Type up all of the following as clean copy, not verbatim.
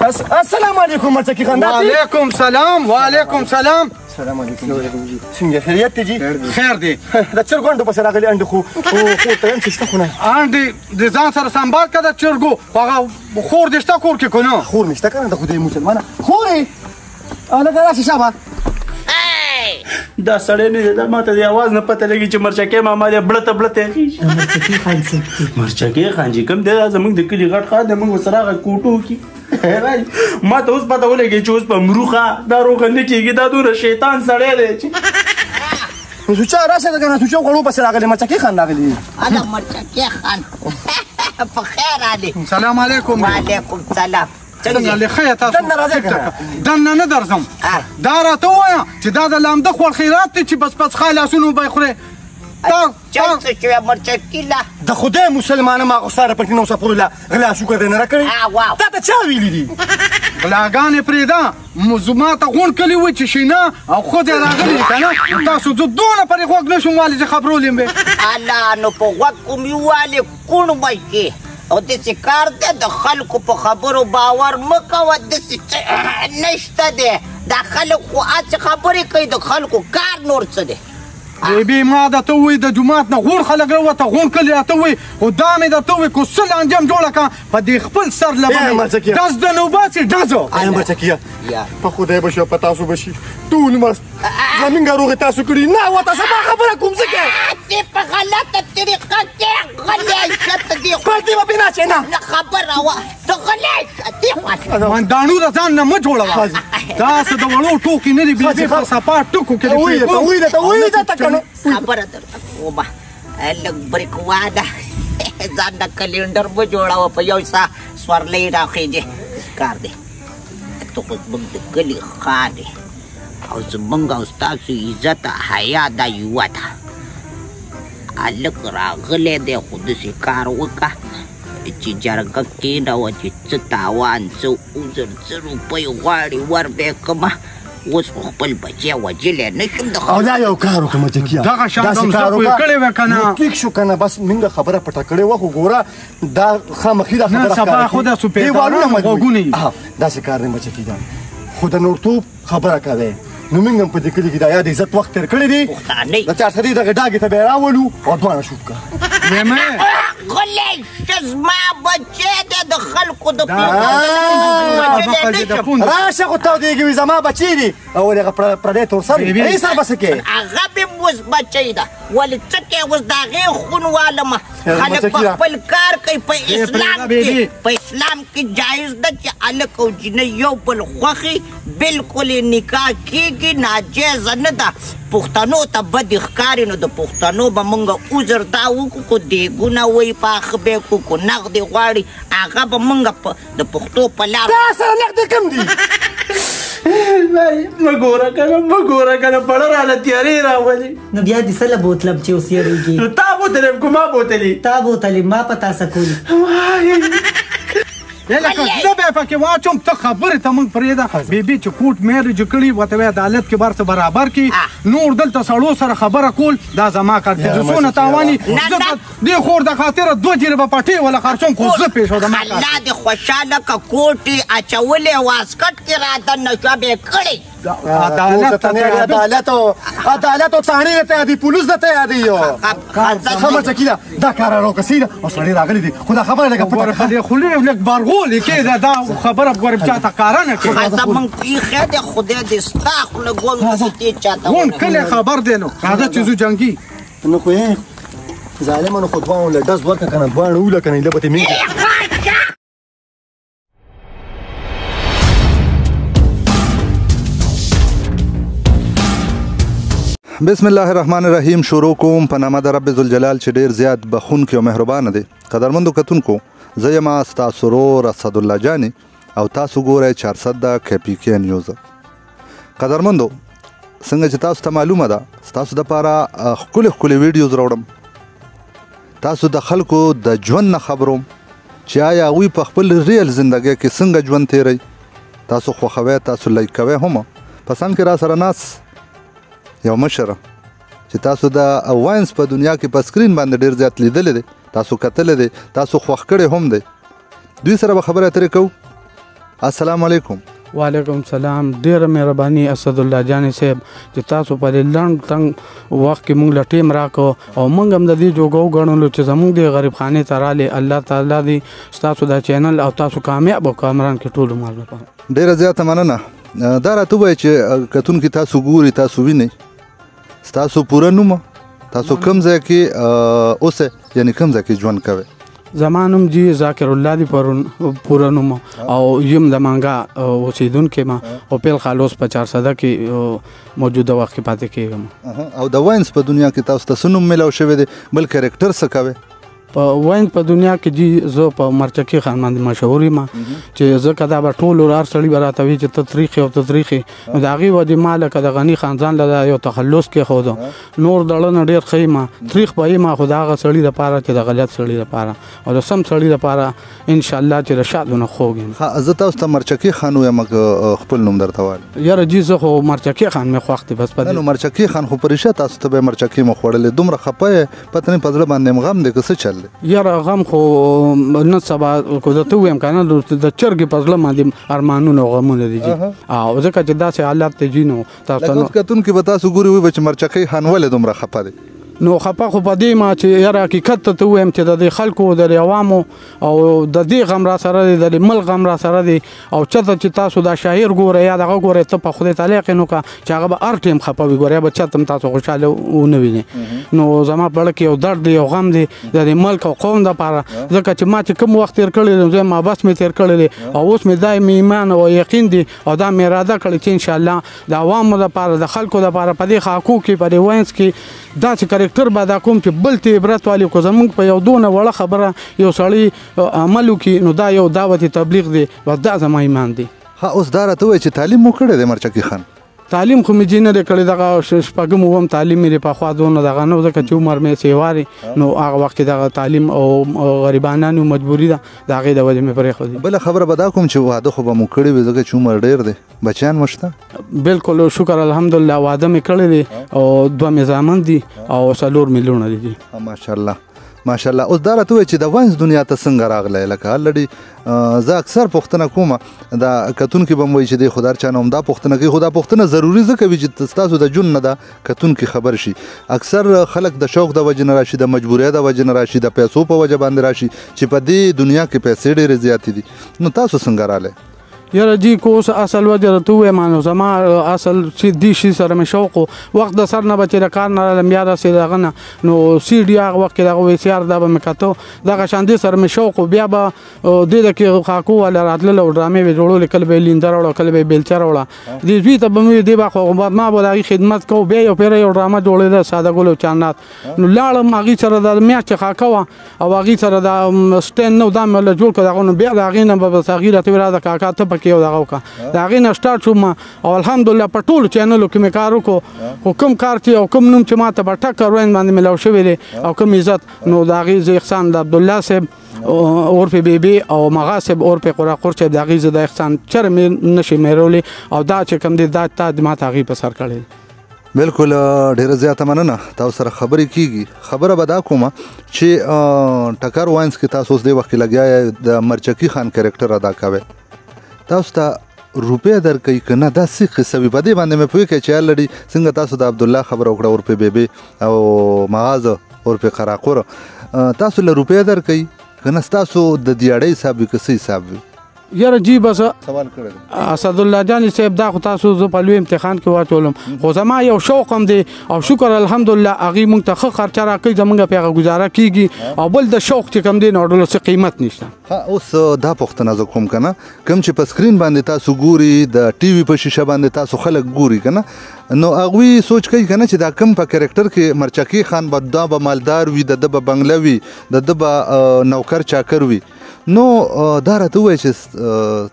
السلام علیکم مرچکی خان. وعلیکم سلام. وعلیکم سلام. السلام علیکم. څنګه خیریت دی؟ خیر دی. د چرګو انډو پسې راغلي، انډې خو خو ته یم چې شته خو نه. انډې د ځان سره سنبال که د چرګو. هغه خور دې شته کور کې که نه؟ خور مې شته که نه، د خدای مسلمانه خورې هلکه راشي شابه. دا سړی نه دی، دا ماته د اواز نه پته لګي چې مرچکې ماما دی، بړته بړته خېژي. مرچکې خان څوک دی؟ مرچکې خان چې کوم دی، دا زموږ د کلي غټ خان دی، موږ ورسره هغه کوټو کې. ما ته اوس پته ولګي چې اوس په مروخه دا روغه نه کېږي، دا دومره شیطان سړی دی چې سوچا راشه که نه. سوچا غړو پسې راغلی، مرچکې خان راغلی. هله مرچکې خان په خیر راغلی. سلام علیکم. وعلیکم سلام. څنګه له خیره تاسو؟ دننه راځئ که نه؟ دننه نه درځم. دا راته ووایه چې دا د لامده خوړ خیرات دی چې بس پس ښه لاسونو به یې خورې. چل څه شوی مرچکي له؟ د خدای مسلمانه ما خو ستا د پټینو سپورو له غلا شکر دی نه راکړی. تا ته چا ویلي دي؟ غلاګانې پرېږده، زما ته غونډ کلي وي چې شینه او ښځې راغلي دي که نه، تاسو زه دونه پرې غوږ نه شوم والي چې خبرولې مې. الله نو په غوږ کوم یې والې کوڼ به شي. او داسې کار دی، د خلکو په خبرو باور مه کوه، داسې څه نشته دی. دا خلک خو هسې خبرې کوي، د خلکو کار نور څه دی. بیبي ما درته ووایي د جومات نه غوړ خلک راووته، غوړ کلي راته ووایي، خو دا مې درته ووایي که څه لانجه هم جوړه کړه په دې خپل سر له به مې ډز د نه وباسي ډز. مرچکیه په خدای به شي او په تاسو به شي، ټول عمر زمونږ روغې تاسو کړي نه وته. سبا خبره کوم څه کوې؟ دې په غلطه طریقه کې غلی شه ته دې پر دې به بنا چې نه نه خبره وه، ته غلی شه دې خوا. منداڼو د ځان نه مه جوړوه، تاسو د وړو ټوکې نه دي بیبي په صفا ټکو کې وایي درته که نه؟ خبره درته کومه، لږ بریک واده، ځان د کلینډر مه جوړوه، په یو سا سورلۍ راخېږي. کار دی، ته خو زموږ د کلي خان دی او زموږ او ستاسو عزت حیا دا یوه ده. هلک راغلی دی، خو داسې کار وکړه چې جرګه کښېنوه چې څه تاوان څه عذر څه روپۍ غواړي ور به یې کړمه. اوس خو خپل بچی وژلی نه شم د او دا یو کار وکړه مرچکیه، دغه شان هم زه پوه کړی وی که نه؟ ټیک شو که نه، بس موږ خبره پټه کړې وه، خو ګوره دا خامخي دا خبره نن سبا خو د سپېدارانو غوږونه یي. داسې کار دی مرچکي جان، خو د نورتوب خبره کوې، نو موږ هم په دې کلي کې دا یاد عزت وخت تېر کړی دی. پښتانه د چارسدې دغه ډاګې ته به یې راولو او دواړه شوټ کړه. غلی شه، زما بچی دی، د خلکو د راشه خو تودېږي وي، زما بچی دی. او ولې هغه پردی تور سر دی سر به څه کوې؟ هغه مې اوس بچی ده، ولې څه کوې اوس د هغې خون والمه. خلک په خپل کار کوي. په اسلام کې، په اسلام کې جایز ده چې هلک او جینۍ یو بل خوښي، بالکل یې نکاح کېږي، ناجایزه نه ده. پښتنو ته بدې ښکاري، نو د پښتنو به موږ عذر دا وکړو، که دیګونه وایي پاخه به یې کړو، که نغدې غواړي هغه به موږ د پښتو په لار. تا سره نغدې کم دي؟ مه ګوره که نه، مه ګوره که نه، پړه راله تیارې راولي. نو بیا دې څه له بوتلم چې اوس یېرېږي؟ نو تا بوتلم که ما بوتلې؟ تا بوتلې، ما په تا څه کولي؟ لکه زه به یې پکې واچوم، ته خبرې ته موږ پرېږده. بیبي چې کوټ میرج کړي ورته وایي عدالت کې به هر څه برابر کړي، نور دلته سړو سره خبره کول دا زما کار دی. زه څونه تاواني زه د دې خور د خاطره 2 جریبه پټې وله خرڅوم، خو زه پېښودم. الله دې خوشحاله که کوټ یې اچولی واسکټ کې را دننه شوه به یې کړی. عدالت ته عدالت او عدالت او تاڼې ته یادي، پولیس ته یادي. یو خبر څه کیده دا کار راو کسیده او سړی راغلی دی، خو دا خبره لږه پټه کړه. خولې لږ برغولې کېده، دا خبره ګورم چاته ښکاره نه کړي. ښځه موږ پېښه دی، خدای دې ستا خوله ګونګ دې چاته ګونګ کلی خبر دی. نو راځه چې ځو جنګي. نو خو یې ظالمه، نو خو دواړو له ډز ورکړه که نه، دواړه وله که نه، ایله به ترې مینه. بسم الله الرحمن الرحیم. شروع کوم په نامه د رب ذوالجلال چې ډیر زیات بخونکی او مهربان دی. قدرمندو کتونکو، زه یم ستاسو ورور اسدالله جاني او تاسو ګورئ چارسده KPK نیوز. قدرمندو، څنګه چې تاسو ته معلومه ده، ستاسو دپاره ښکلې ښکلې ویډیوز راوړم، تاسو د خلکو د ژوند نه خبروم چې آیا هغوی په خپل real زندګۍ کې څنګه ژوند تېروي. تاسو خوښوئ، تاسو like کوئ هم. په څنګ کې را سره ناست یو مشر چې تاسو د vines په دنیا کې په screen باندې ډېر زیات لیدلی دی، تاسو کتلی دی، تاسو خوښ کړی هم دی، دوی سره به خبرې اترې کوو. السلام علیکم. وعلیکم سلام. ډیره مهرباني اسدالله جان صاحب چې تاسو په دې لنډ تنګ وخت کې مونږ له ټیم راکړو او مونږ هم د دې جوګه وګڼلو چې زمونږ دې غریب خانې ته رالې. الله تعالی دې ستاسو دا چینل او تاسو کامیاب او کامران کې ټول عمر لپاره. ډیره زیاته مننه. دا راته ووایه چې کتونکي تاسو ګوري، تاسو وینئ، ستاسو پوره نوم، تاسو کوم ځای کې اوسئ، یعنې کوم ځای کې ژوند کوئ؟ زما نوم جی ذاکر الله دی پوره نوم، او یم د مانګا اوسېدونکی ما، او پیل خالوس په چارسده کې موجوده وخت کې پاتې کېږم. او د واینس په دنیا کې تاسو ته څه نوم میلاو شوی دی، بل کرکټر څه کوئ؟ په واین په دنیا کې جی زه په مرچکي خان باندې مشهور یم، چې ځکه دا به ټول هر سړي به راته وایي چې ته تریخ یې او ته تریخ یې، نو د هغې وجې ما لکه د غني خان ځان له یو تخلص کېښودو. نور دړنه ډېر ښه یم، تریخ به یم، خو د هغه سړي دپاره چې د غلط سړي دپاره او د سم سړي دپاره انشاءالله چې د شادو نه خوږ یم. زه تاسو ته مرچکي خان ووایم که خپل نوم درته وایم؟ یاره جی زه خو مرچکي خان مې خوښ دی بس. په نو مرچکي خان خو په رښتیا تاسو ته به مرچکي مو خوړلې، دومره خپه یې، پته نه په زړه باندې هم غم دی که څه چل دی؟ یاره غم خو نن سبا که زه ته ووایم که نه د چرګې په زړه باندې ارمانونه او غمونه دي جي، او ځکه چې داسې حالت دی جي. نو تاسو لکه اوس کتونکي به تاسو ګوري وایي به چې مرچکۍ خان ولې دومره خپه دی؟ نو خپه خو په دې ما چې یاره حقیقت ته ته ووایم چې د دې خلکو، د دې عوامو او د دې غم را سره دی، د دې ملک غم را سره دی. او چېرته چې تاسو دا شاعر ګورئ یا دغه ګورئ، ته په خدای تعالی یقین وکړه چې هغه به هر ټایم خپه وي، ګورئ به چېرته هم تاسو خوشحاله ونه وینئ. نو زما په زړه کې یو درد دی، یو غم دی د دې ملک او قوم دپاره، ځکه چې ما چې کوم وخت تېر کړی دی، زه ما بس مې تېر کړی دی، او اوس مې دا مې ایمان او یقین دی او دا مې اراده کړې چې انشاءالله د عوامو دپاره، د خلکو دپاره په دې خاکو کې، په دې وینس کې داسې کرکټر به ادا کوم چې بل ته عبرت والي. که زمونږ په یو دونه وړه خبره یو سړی عمل وکړي نو دا یو دعوت تبلیغ دی، بس دا زما ایمان دی. ښه اوس دا راته ووایه چې تعلیم مو کړی دی مرچکي خان؟ تعلیم خو مې جي نه دی کړی، دغه شپږم اووم تعلیم مې دی، پخوا دونه دغه نه و، ځکه چې عمر مې سیوا دی، نو هغه وخت کې دغه تعلیم او غریبانانو مجبوري ده، د هغې د وجې مې پرېښودې. بله خبره به دا کوم چې واده خو به مو کړی وي، ځکه چې عمر ډېر دی، بچیان مو شته؟ بالکل شکر الحمدلله واده مې کړی دی، او 2 مې زامن دي او 4 مې لوڼه دي. ماشاءالله ماشاءالله. اوس دا راته ووایه چې د واینس دنیا ته څنګه راغلی؟ لکه الډي زه اکثر پوښتنه کوم، دا کتونکي به م وایي چې دی خو د هر چا نه هم دا پوښتنه کوي، خو دا پوښتنه ضروري ځکه وي چې ستاسو د ژوند نه ده کتونکي خبر شي. اکثر خلک د شوق د وجې نه راشي، د مجبورۍ د وجې نه راشي، د پیسو په وجه باندې راشي چې په دې دنیا کې پیسې ډېرې زیاتې دي، نو تاسو څنګه راغلی؟ یاره جی که اوس اصل وجه راته ووایم، نو زما اصل چې دې شي سره مې شوق و، وخت د سر نه به چې د کار نه رالم بیا راسې دغه نه، نو سي ډي هغه وخت کې دغه وي سي ار دا به مې کتو، دغه شان دې سره مې شوق و. بیا به دې د کې خاکو والا راتلل او ډرامې به یې جوړولې، کله به یې لینده راوړه، کله به یې بیلچه راوړه، دې زوی ته به مې ویل، دې به خو ما به د هغې خدمت کوو. بیا یو پېره یو ډرامه جوړېده ساده ګل او چارنات، نو لاړم هغې سره د میاشتې خاکه وه او هغې سره دا سټینډ نه و، دا مې ورله جوړ کړ دغه، نو بیا د هغې نه به بس هغې راته ویل راځه کاکا ته پکې یو دغه وکړه. د هغې نه سټارټ شوم او الحمدلله په ټولو چینلو کې مې کار وکړو، خو کوم کار چې او کوم نوم چې ما ته په ټکر وین باندې میلاو شوی دی او کوم عزت، نو د هغې زه احسان د عبدالله صاحب عرف بیبي او مغا صاحب عرف قراقور صاحب د هغې زه د احسان چېرې مې نه شي مېرولی، او دا چې کوم دی دا تا ما ته هغې په سر کړی دی. بالکل ډېره زیاته مننه، تاسو سره خبرې کیږي. خبره به دا کومه چې ټکر واینس کې تاسو اوس دې وخت کې لګیا یې د مرچکي خان کرکټر ادا کوئ، تاسو ته روپۍ درکوي که نه؟ دا څه قصه وي؟ په دې باندې مې پوه کړئ چې الډي څنګه تاسو د عبدالله خبره وکړه عرف بیبي او معاذ عرف قراقور، تاسو له روپۍ درکوي که نه؟ ستاسو د دیاړۍ حساب وي که څه حساب وي؟ یاره جی بس سوال کړی دی اسدالله جان صاحب، دا خو تاسو زه په لوی امتحان کې واچولم، خو زما یو شوق هم دی او شکر الحمدلله هغې مونږ ته ښه خرچه راکوي، زمونږ پې هغه ګزاره کېږي، او بل د شوق چې کوم دی نو ډول څه قیمت نشته. ها اوس دا پوښتنه زه کوم که نه، کوم چې په سکرین باندې تاسو ګوري، د ټي وي په شیشه باندې تاسو خلک ګوري که نه، نو هغوی سوچ کوي که نه چې دا کوم په کرکټر کې مرچکي خان به دا به مالدار وي، د ده به بنګله وي، د ده به نوکر چاکر وي، نو دا راته ووایه چې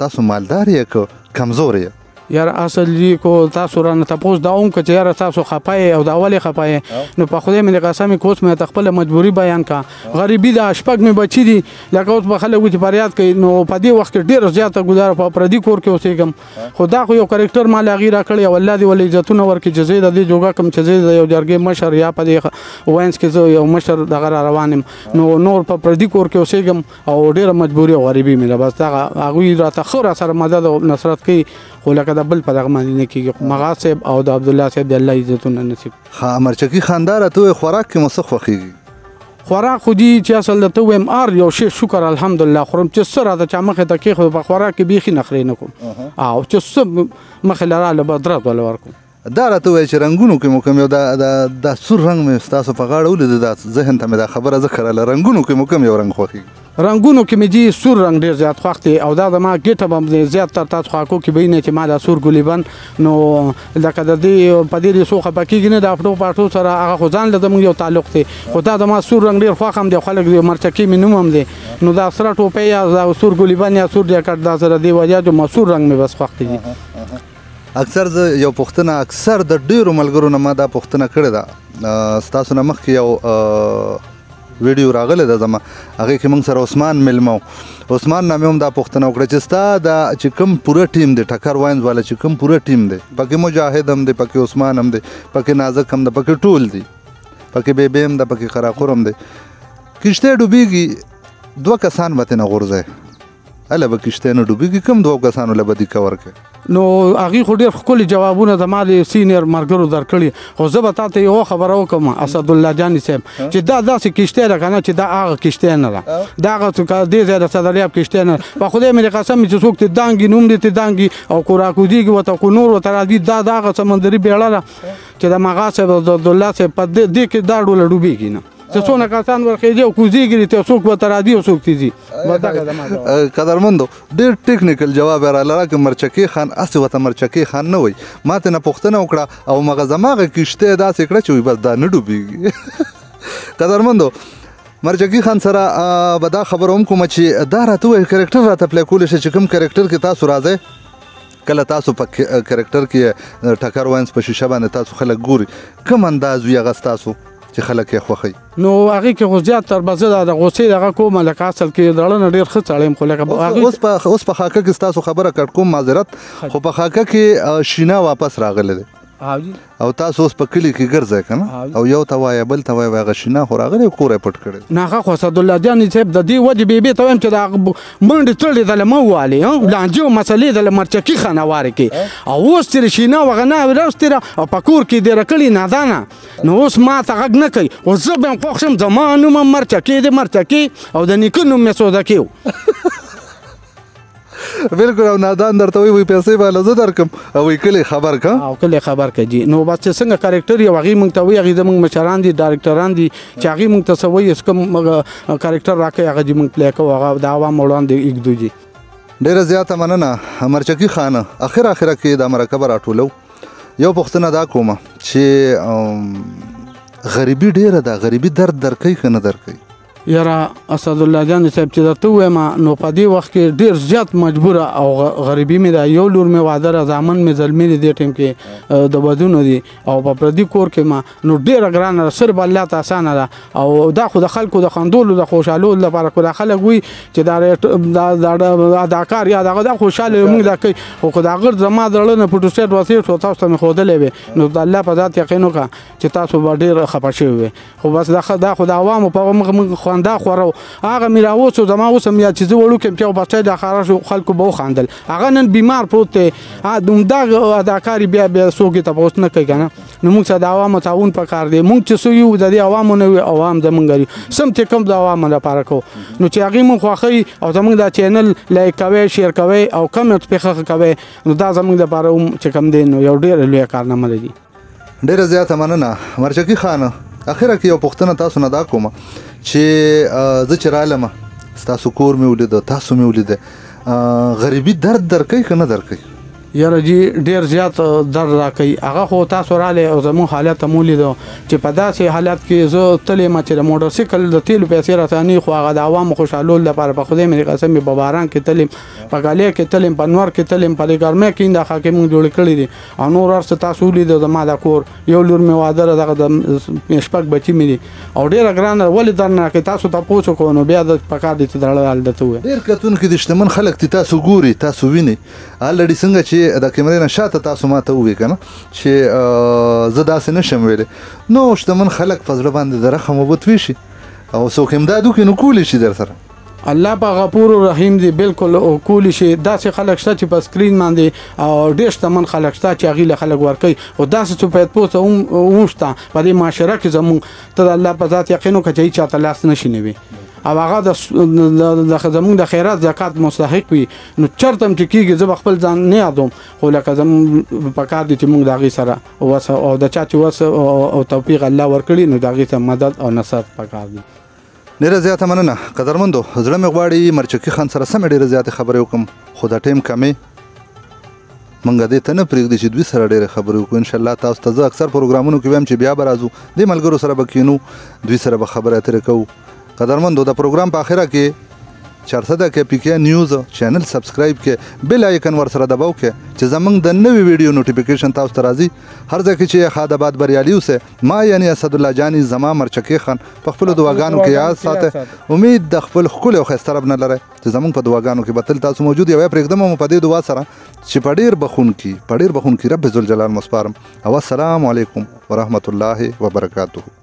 تاسو مالدار یې که کمزور یې؟ یاره اصل جی کو تاسو رانه تپوس دا هم که چې یاره تاسو خفه یې او دا ولې خفه یې، نو په خدای مې د قسم که اوس مې ته خپله مجبوري بیان کړه. غریبي ده، شپږ مې بچي دي، لکه اوس به خلک وایي چې فریاد کوي، نو په دې وخت کې ډېره زیاته ګزاره په پردي کور کې اوسېږم. خو دا خو یو کرکټر ما له هغې راکړی او الله دې ولې عزتونه ورکړي چې زه یې د دې جوګه کړم چې زه د یو جرګې مشر یا په دې وینس کې زه یو مشر دغه را روان یم. نو نور په پردي کور کې اوسېږم او ډېره مجبوري او غریبي مې ده. بس دغه هغوی راته ښه راسره مدد او نصرت کوي، خو لکه د بل په دغه باندې نه کېږي. خو مغاز صاحب او د عبدالله صاحب د الله عزتونه نصیب. ښه مرچکي خان، دا راته ووایه خوراک کې مو څه خوښېږي؟ خوراک خو دي چې اصل درته ووایم هر یو شی شکر الحمدلله خورم، چې څه راته چا مخې ته کېښود په خوراک کې بیخي نخرې نه کوم، او چې څه مخې له راله به درد وله ورکوم. دا راته ووایه چې رنګونو کې مو کوم یو دا سور رنګ مې ستاسو په غاړه ولید، دا ذهن ته مې دا خبره ځکه راغله، رنګونو کې مو کوم یو رنګ خوښېږي؟ رنګونو کې مې جي سور رنګ ډېر زیات خوښ دی، او دا زما ګټه به هم زیات تر تاسو خاکو کې به نه چې ما دا سور ګلیبن، نو لکه د دې په دې څو خفه کېږي نه، د اپټو پاټو سره هغه خو ځان له زموږ یو تعلق دی، خو دا زما سور رنګ ډېر خوښ هم دی، خلک د مرچکې مې نوم هم دی، نو دا سره ټوپۍ یا دا سور ګلیبن یا سور جاکټ دا سره دې وجه چې ما سور رنګ مې بس خوښ دی. اکثر زه یو پوښتنه اکثر د ډېرو ملګرو نه ما دا پوښتنه کړې ده، ستاسو نه مخکې یو ویډیو راغلی ده زما، هغې کې موږ سره عثمان میلمه و، عثمان نه مې هم دا پوښتنه وکړه چې ستا دا چې کوم پوره ټیم دی ټکر واینز والا چې کوم پوره ټیم دی، پکې مجاهد هم دی، پکې عثمان هم دی، پکې نازک هم ده، پکې ټول دي، پکې بیبي هم ده، پکې قراقور هم دی، کښتۍ ډوبېږي دوه کسان به ترې نه غورځوي، هله به کښتۍ نه ډوبېږي، کوم دوو کسانو له به دیکه ورکوې؟ نو هغې خو ډېر ښکلي جوابونه زما د سینیر ملګرو درکړي، خو زه به تا ته یوه خبره وکړم اسدالله جاني صاحب، چې دا داسې کښتۍ ده که نه چې دا هغه کښتۍ نه ده، دا هغه دې ځای د صدریاب کښتۍ نه ده. په خدای مې د قسم چې څوک ترې دانګي نوم دې ترې دانګي او کو راکوزېږي ورته کو نور ورته راځي، دا د هغه سمندري بېړه ده چې د مغا صاحب او د عبدالله صاحب په دې کې دا ډوله ډوبېږي نه، چې څونه کسان ورخېږي او کوزېږي ته څوک ورته راځي او څوک ترې ځي. قدرمندو ډېر ټیکنیکل جواب یې راله راکړ. مرچکې خان هسې ورته مرچکې خان نه وایي، ما ترې نه پوښتنه وکړه او مغه زما هغه کښتۍ داسې کړه چې وایي بس دا نه ډوبېږي. قدرمندو مرچکي خان سره به دا خبره هم کومه چې دا راته ووایي کرکټر راته پلی کولی شي چې کوم کرکټر کې تاسو راځئ، کله تاسو په کرکټر کې ټکر واینس په شیشه باندې تاسو خلک ګوري، کوم انداز وي هغه ستاسو چې خلک یې خوښوي؟ نو هغې کې خو زیات تر به زه دا د غوسې دغه کوم، لکه اصل کې زړه نه ډېر ښه سړی یم، خو لکه اوس په خاکه کې ستاسو خبره کټ کوم معذرت، خو په خاکه کې شینا واپس راغلی دی او تاسو اوس په کلي کې ګرځئ که نه، او یو ته وایه بل ته وایه، هغه شینا خو راغلی کور یې پټ کړی. نه هغه خو اسدالله جان صاحب د دې وجې بیبي ته وایم چې دا منډې تړلې ده له مه ووالې، لانجې او مسلې ده له مرچکي خانه وارې کې، او اوس چې شینا وغه نه راوستې ده او په کور کې دېره کړي نادانه، نو اوس ما ته غږ نه کوي، خو زه به هم خوښ شم، زما نوم هم مرچکې دی، مرچکې، او د نیکه نوم مې سودکې و. بالکل، او نادان درته وایي پیسې به له زه درکم او وایي کلی خبر که، او کلی خبر که جي. نو بس چې څنګه کرکټر یې هغې موږ ته وایي، هغې زموږ مشران دي، ډایرکټران دي، چې هغې موږ ته څه وایي، کوم کرکټر راکوي هغه دې موږ پلی کوو، هغه د عوامو وړاندې ایږدو جي. ډېره زیاته مننه مرچکي خانه. اخر اخره کې دا مرکه به راټولو، یو پوښتنه دا کومه چې غریبي ډېره ده، غریبي درد درکوي که نه درکوي؟ یاره اسدالله جان صاحب چې درته ووایم نو په دې وخت کې ډېر زیات مجبوره او غریبي مې ده، یو لور مې واده ده، زامن مې زلمي دي، دې ټایم کې د ودونو دي او په پردي کور کې ما نو ډېره ګرانه ده، صرف الله ته اسانه ده. او دا خو د خلکو د خندولو د خوشحالولو لپاره که دا خلک وایي چې دا اداکار یا دغه دا خوشحاله یو موږ دا کوي، خو که دا غر زما د زړه نه فوټوسټیټ وسیټ شو تاسو ته مې ښودلی وي، نو د الله په ذات یقین وکړه چې تاسو به ډېر خفه شوي وئ. خو بس دا خو د عوامو په مخ موږ خندا خورو، هغه مې راوستو، زما اوس هم یاد چې زه وړوکی یم چې یو بچی د خاره شو خلکو به وخندل، هغه نن بیمار پروت دی، همدا اداکاري بیا بیا څوک یې تپوس نه کوي که نه. نو موږ سره د عوامو تعاون په کار دی، موږ چې څه یو د دې عوامو نه وي، عوام زموږ لري، سم چې کوم د عوامو لپاره کوو، نو چې هغې موږ خوښوي او زموږ دا چینل لایک کوي، شیر کوي او کمنټ پرې ښه کوي، نو دا زموږ لپاره هم چې کوم دی نو یو ډېره لویه کارنامه ده. ډېره زیاته مننه مرچکي خانه. اخره کې یو پوښتنه تاسو نه دا کومه چې زه چې رالم ستاسو کور مې ولیده، تاسو مې ولیده، غریبي درد درکوي که نه درکوي؟ یاره جی ډېر زیات درد راکوي. هغه خو تاسو رالی او زموږ حالت هم ولیدو چې په داسې حالت کې زه تللی یم چې د موټرسایکل د تېلو پیسې راته نه، خو هغه د عوامو خوشحالولو لپاره په خدای مې قسم په باران کې تللی یم، په ګالۍ کې تللی یم، په نور کې تللی یم، په دې ګرمۍ کې دا خاکې موږ جوړې کړې دي او نور هر څه تاسو ولیدو. زما دا کور یو لور مې واده ده، دغه د شپږ بچي مې دي او ډېره ګرانه ده. ولې درد نه راکوي؟ تاسو تپوس وکړو نو بیا د پکار دي چې دړه حال درته ووایم. ډېر کتونکي دي، شتمن خلک دي، تاسو ګوري، تاسو ویني الډي څنګه چې د کیمرې نه شاته تاسو ماته ووی که نه چې زه داسې نه شم ویلی، نو شتمن خلک په زړه باندې د رحم اوبه توی شي او څوک امداد وکړي نو کولی شي در سره. الله په غفور رحیم دی، بالکل او کولی شي. داسې خلک شته چې په سکرین باندې او ډېر شتمن خلک شته چې هغوی له خلک ورکوي، خو داسې سفید پوسته هم شته په دې معاشره کې زموږ ته د الله په ذات یقین وکړه چې هېچا ته لاس نه شي نیوي او هغه د زموږ د خیرات زکات مستحق وي. نو چېرته هم چې کېږي زه به خپل ځان نه یادوم، خو لکه زموږ په کار دی چې موږ د هغې سره وسه او د چا چې وسه او توفیق الله ورکړي نو د هغې سره مدد او نصرت په کار دی. ډېره زیاته مننه قدرمندو. زړه مې غواړي مرچکي خان سره سمې ډېرې زیاتې خبرې وکړم، خو د ټایم کمې مونږ دې ته نه پرېږدي چې دوی سره ډېرې خبرې وکړو. انشاءالله تاسو ته زه اکثر پروګرامونو کې وایم چې بیا به راځو، دې ملګرو سره به کښېنو، دوی سره به خبرې اترې کوو. قدرمندو د پروګرام په اخره کې چارسده کې پی کې نیوز چینل سبسکرایب کې، بیل آیکن ورسره دباو کې چې زمونږ د نوې ویډیو نوټیفیکیشن تاسو ته راځي. هر ځای کې چې ښاد آباد بریالي اوسئ. ما یعنی اسدالله جاني زما مرچکې خان په خپلو دعاګانو کې یاد ساته. امید د خپل ښکلي او ښایسته رب نه لرئ چې زمونږ په دعاګانو کې به تل تاسو موجود یو. پرېږدم مو په دې دعا سره چې په ډېر بخښونکي په ډېر بخښونکي رب ذوالجلال مو سپارم. او السلام علیکم ورحمت الله وبرکاته.